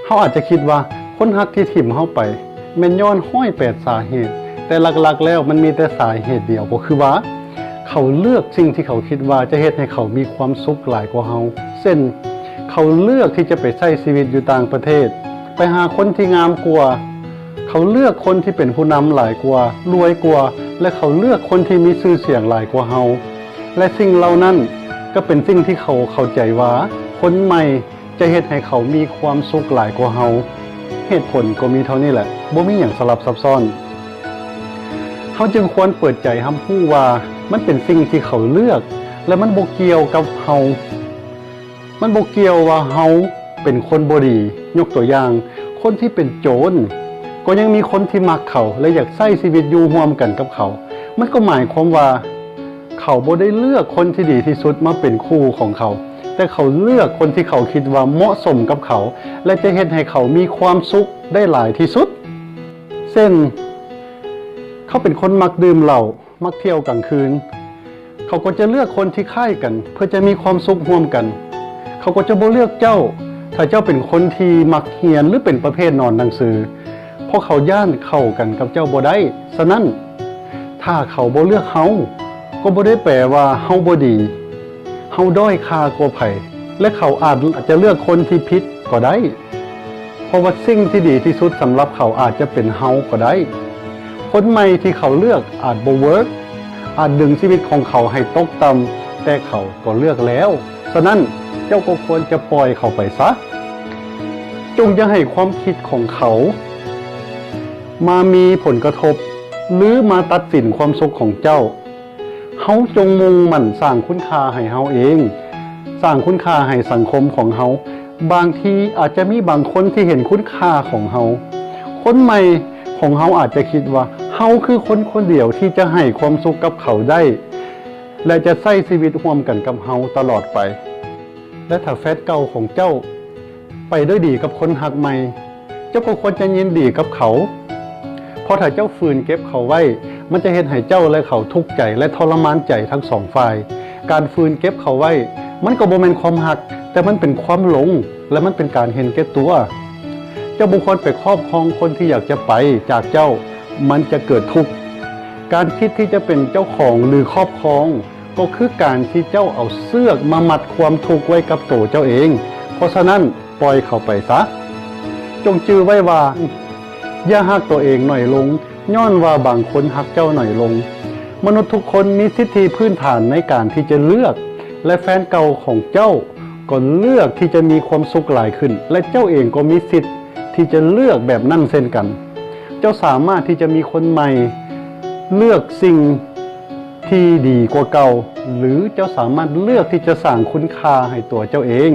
ເຮົາອາດຈະຄິດວ່າຄົນຮັກທີ່ຖິ້ມເຮົາໄປແມ່ນຍ້ອນຮ້ອຍແປດສາເຫດ, ແຕ່ຫຼັກໆແລ້ວມັນມີແຕ່ສາເຫດດຽວ, ກໍຄືວ່າເຂົາເລືອກສິ່ງທີ່ເຂົາຄິດວ່າຈະເຮັດໃຫ້ເຂົາມີຄວາມສຸກຫຼາຍກວ່າເຮົາ. ເຊັ່ນ, ເຂົາເລືອກທີ່ຈະໄປໃຊ້ຊີວິດຢູ່ຕ່າງປະເທດ, ໄປຫາຄົນທີ່ງາມກວ່າ, ເຂົາເລືອກຄົນທີ່ເປັນຜູ້ນຳຫຼາຍກວ່າ, ລວຍກວ່າ, ແລະ ເຂົາເລືອກຄົນທີ່ມີຊື່ສຽງຫຼາຍກວ່າເຮົາ. ແລະ ສິ່ງເຫຼົ່ານັ້ນກໍເປັນສິ່ງທີ່ເຂົາເຂົ້າໃຈວ່າຄົນໃໝ່ ຈະເຮັດໃຫ້ເຂົາມີຄວາມສຸກຫຼາຍກວ່າເຮົາ. ເຫດຜົນກໍມີເທົ່ານີ້ແຫຼະ, ບໍ່ມີຫຍັງສະຫຼັບຊັບຊ້ອນ. ເຮົາຈຶ່ງຄວນເປີດໃຈຮັບຮູ້ວ່າມັນເປັນສິ່ງທີ່ເຂົາເລືອກ ແລະ ມັນບໍ່ກ່ຽວກັບເຮົາ. ມັນບໍ່ກ່ຽວວ່າເຮົາເປັນຄົນບໍ່ດີ. ຍົກຕົວຢ່າງ, ຄົນທີ່ເປັນໂຈນ ກໍຍັງມີຄົນທີ່ມັກເຂົາ ແລະ ຢາກໃຊ້ຊີວິດຢູ່ຮ່ວມກັນກັບເຂົາ. ມັນກໍໝາຍຄວາມວ່າ ເຂົາບໍ່ໄດ້ເລືອກຄົນທີ່ດີທີ່ສຸດມາເປັນຄູ່ຂອງເຂົາ, ແຕ່ເຂົາເລືອກຄົນທີ່ເຂົາຄິດວ່າເໝາະສົມກັບເຂົາ ແລະ ຈະເຮັດໃຫ້ເຂົາມີຄວາມສຸກໄດ້ຫຼາຍທີ່ສຸດ. ເຊັ່ນ, ເຂົາເປັນຄົນມັກດື່ມເຫຼົ້າ, ມັກທ່ຽວກາງຄືນ, ເຂົາກໍຈະເລືອກຄົນທີ່ຄ້າຍກັນເພື່ອຈະມີຄວາມສຸກຮ່ວມກັນ. ເຂົາກໍຈະບໍ່ເລືອກເຈົ້າ ຖ້າເຈົ້າເປັນຄົນທີ່ມັກຮຽນ ຫຼື ເປັນປະເພດນອນໜັງສື, ເພາະເຂົາຢ້ານເຂົ້າກັນກັບເຈົ້າບໍ່ໄດ້. ສະນັ້ນ, ຖ້າເຂົາບໍ່ເລືອກເຮົາ, ກໍບໍ່ໄດ້ແປວ່າເຮົາບໍ່ດີ, ເຮົາດ້ອຍຄ່າກວ່າໃຜ, ແລະ ເຂົາອາດຈະເລືອກຄົນທີ່ຜິດກໍໄດ້, ເພາະວ່າສິ່ງທີ່ດີທີ່ສຸດສຳລັບເຂົາອາດຈະເປັນເຮົາກໍໄດ້. ຄົນໃໝ່ທີ່ເຂົາເລືອກອາດບໍ່ເວີກ, ອາດດຶງຊີວິດຂອງເຂົາໃຫ້ຕົກຕ່ຳ, ແຕ່ເຂົາກໍເລືອກແລ້ວ. ສະນັ້ນ, ເຈົ້າກໍຄວນຈະປ່ອຍເຂົາໄປຊະ. ຈົ່ງຢ່າໃຫ້ຄວາມຄິດຂອງເຂົາມາມີຜົນກະທົບ ຫຼື ມາຕັດສິນຄວາມສຸກຂອງເຈົ້າ. ເຮົາຈົ່ງມຸ່ງໝັ້ນສ້າງຄຸນຄ່າໃຫ້ເຮົາເອງ, ສ້າງຄຸນຄ່າໃຫ້ສັງຄົມຂອງເຮົາ. ບາງທີອາດຈະມີບາງຄົນທີ່ເຫັນຄຸນຄ່າຂອງເຮົາ. ຄົນໃໝ່ຂອງເຮົາອາດຈະຄິດວ່າເຮົາຄືຄົນຄົນດຽວທີ່ຈະໃຫ້ຄວາມສຸກກັບເຂົາໄດ້ ແລະ ຈະໃຊ້ຊີວິດຮ່ວມກັນກັບເຮົາຕະຫຼອດໄປ. ແລະ ຖ້າແຟນເກົ່າຂອງເຈົ້າໄປດ້ວຍດີກັບຄົນຮັກໃໝ່, ເຈົ້າກໍຄວນຈະຍິນດີກັບເຂົາ, ເພາະຖ້າເຈົ້າຝືນເກັບເຂົາໄວ້, ມັນຈະເຮັດໃຫ້ເຈົ້າ ແລະ ເຂົາທຸກໃຈ ແລະ ທໍລະມານໃຈທັງສອງຝ່າຍ. ການຝືນເກັບເຂົາໄວ້, ມັນກໍບໍ່ແມ່ນຄວາມຮັກ, ແຕ່ມັນເປັນຄວາມຫຼົງ ແລະ ມັນເປັນການເຫັນແກ່ຕົວ. ເຈົ້າບໍ່ຄວນໄປຄອບຄອງຄົນທີ່ຢາກຈະໄປຈາກເຈົ້າ, ມັນຈະເກີດທຸກ. ການຄິດທີ່ຈະເປັນເຈົ້າຂອງ ຫຼື ຄອບຄອງ ກໍຄືການທີ່ເຈົ້າເອົາເຊືອກມາມັດຄວາມທຸກໄວ້ກັບໂຕເຈົ້າເອງ. ເພາະສະນັ້ນ, ປ່ອຍເຂົາໄປຊະ. ຈົ່ງຈື່ໄວ້ວ່າ, ຢ່າຮັກຕົວເອງໜ້ອຍລົງ, ຍ້ອນວ່າບາງຄົນຮັກເຈົ້າໜ້ອຍລົງ. ມະນຸດທຸກຄົນມີສິດທິພື້ນຖານໃນການທີ່ຈະເລືອກ, ແລະ ແຟນເກົ່າຂອງເຈົ້າກໍເລືອກທີ່ຈະມີຄວາມສຸກຫຼາຍຂຶ້ນ, ແລະ ເຈົ້າເອງກໍມີສິດທີ່ຈະເລືອກແບບນັ້ນເຊັ່ນກັນ. ເຈົ້າສາມາດທີ່ຈະມີຄົນໃໝ່, ເລືອກສິ່ງ ທີ່ດີກວ່າເກົ່າ, ຫຼື ເຈົ້າສາມາດເລືອກທີ່ຈະສ້າງຄຸນຄ່າໃຫ້ຕົວເຈົ້າເອງ.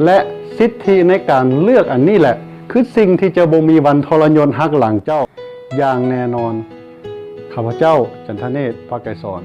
ແລະ ສິດທິໃນການເລືອກອັນນີ້ແຫຼະ ຄືສິ່ງທີ່ຈະບໍ່ມີວັນທໍລະຍົດຫັກຫຼັງເຈົ້າຢ່າງແນ່ນອນ. ຂ້າພະເຈົ້າ ຈັນທະເນດ ພະໄກສອນ.